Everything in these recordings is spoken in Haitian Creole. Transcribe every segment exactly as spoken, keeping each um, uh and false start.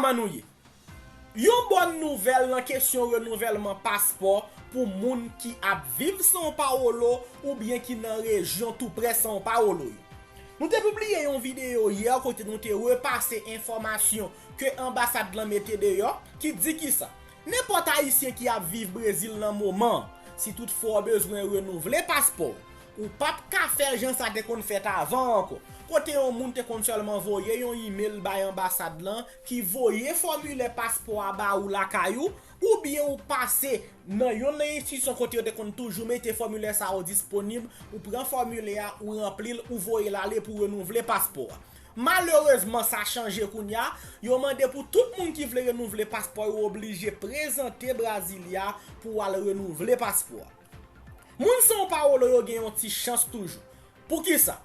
Kòman nou ye? Yon bòn nouvèl nan kesyon renouvèlman paspò pou moun ki ap viv São Paulo oubyen ki nan rejyon tou prè São Paulo yo. Nou te pibliye yon videyo yè kote nou te repase enfòmasyon ke anbasad lan mete deyò ki di kisa? Nenpòt Ayisyen ki ap viv Brezil nan moman an, si toutfwa w bezwen renouvle paspò w, ou p ap ka fè l jan sa te konn fèt avan ankò, kote yon moun te konn sèlman voye yon imèl bay anbasad lan ki voye fòmilè paspò a ba ou lakay ou, oubyen ou pase nan yonn nan enstitisyon kote yo te konn toujou mete fòmilè sa yo disponib, ou pran fòmilè a, ou ranpli l, ou voye l ale pou renouvle paspò a. Malerezman, sa chanje kounye a. Yo mande pou tout moun ki vle renouvle paspò yo oblije prezante Brasilia pou al renouvle paspò a. Moun São Paulo yo gen yon ti chans toujou. Poukisa?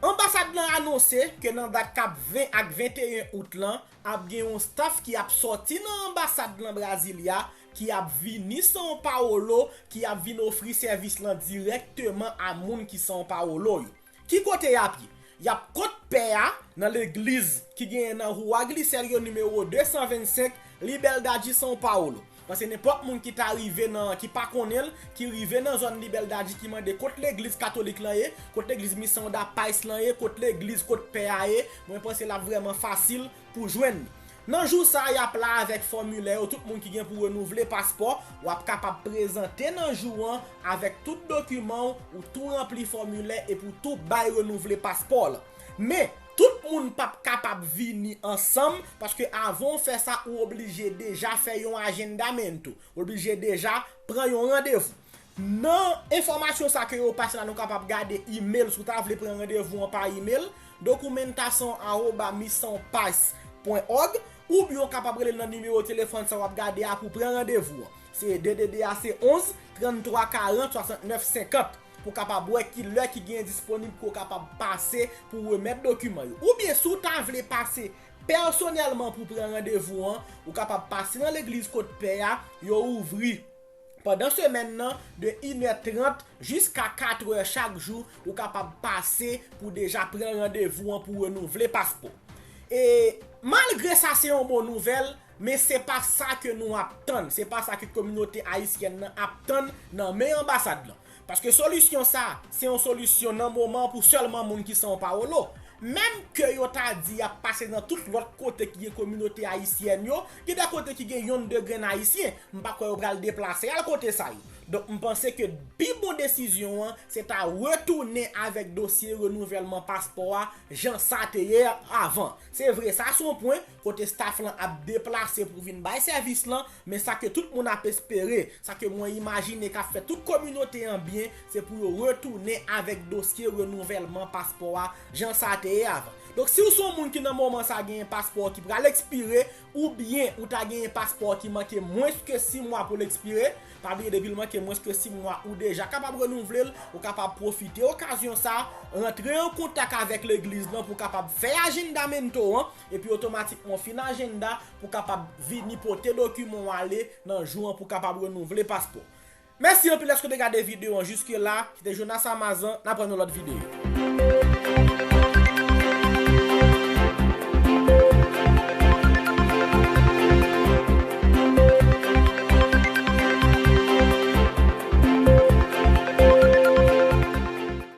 Anbasad lan anonse ke nan dat k ap ven ak venteyen out lan, ap gen yon staff ki ap sòti nan anbasad lan Brasilia, ki ap vini São Paulo, ki ap vin ofri sèvis lan dirèkteman a moun ki São Paulo yo. Ki kote y ap ye? Y ap kot pè a, nan legliz ki genyen nan Rua Glicério nimewo de san vennsenk, Liberdade, São Paulo. Paske nenpòt moun ki ta rive nan, ki pa konnen l, ki rive nan zòn Liberdade, ki mande kot legliz katolik lan ye, kot legliz Missão da Paz lan ye, kot legliz, kot pè a ye, mwen panse l ap vrèman fasil pou jwenn li. Nan jou sa a, y ap la avèk fòmilè yo, tout moun ki gen pou renouvle paspò, w ap kapab prezante nan jou an avèk tout dokiman w, ou tou ranpli fòmilè epi w tou bay renouvle paspò w lan. Men, tout moun p ap kapab vini ansanm, paske avan w fè sa, ou oblije deja fè yon agendamento, ou oblije deja pran yon randevou. Nan enfòmasyon sa ke yo pase la, nou kapab gade imèl, si w ta vle pran randevou an pa imèl, documentação arroba missão paz ponto org, oubyen w kapab rele nan nimewo telefòn sa w ap gade a pou pran randevou an. Se D D D A se onz, tranntwa karant, swasantnèf senkant, pou w kapab wè ki lè ki gen disponib pou w kapab pase pou remèt dokiman yo. Oubyen si w ta vle pase pèsonèlman pou pran randevou an, ou kapab pase nan legliz kot pè a, yo ouvri pandan semèn nan, de inè trant jiska katrè chak jou, ou kapab pase pou deja pran randevou an pou renouvle paspò. E malgre sa se yon bon nouvèl, men se pa sa ke nou ap tann, se pa sa ke kominote ayisyèn nan ap tann nan men anbasad lan. Paske solisyon sa, se yon solisyon nan moman pou sèlman moun ki São Paulo. Menm ke yo ta di y ap pase nan tout lòt kote ki gen kominote ayisyèn yo, gen de kote ki gen yonn de grenn ayisyen, m pa kwè yo pral deplase al kote sa yo. Donk, m panse ke pi bon desizyon an, se ta retounen avèk dosye renouvèlman paspò a, jan sa te ye avan. Se vre, sa se yon pwen, kote staff lan ap deplase pou vin bay sèvis lan, men sa ke tout moun ap espere, sa ke mwen imajine k ap fè tout kominote an byen, se pou yo retounen avèk dosye renouvèlman paspò a, jan sa te ye avan. Donk, si w se yon moun ki nan moman sa genyen paspò ki pral ekspire, oubyen ou ta genyen paspò ki manke mwens ke sis mwa pou l ekspire, pa bliye, depi l manke mwens ke sis mwa, ou deja kapab renouvle l, ou kapab pwofite okazyon sa, rantre an kontak avèk legliz lan pou kapab fè ajendamento an, epi otomatikman w fin ajenda pou kapab vini pote dokiman w ale nan jou an pou kapab renouvle paspò. Mèsi anpil dèske w te gade videyo an jiske la. Se te Jonas Amazan, n ap wè nan lòt videyo.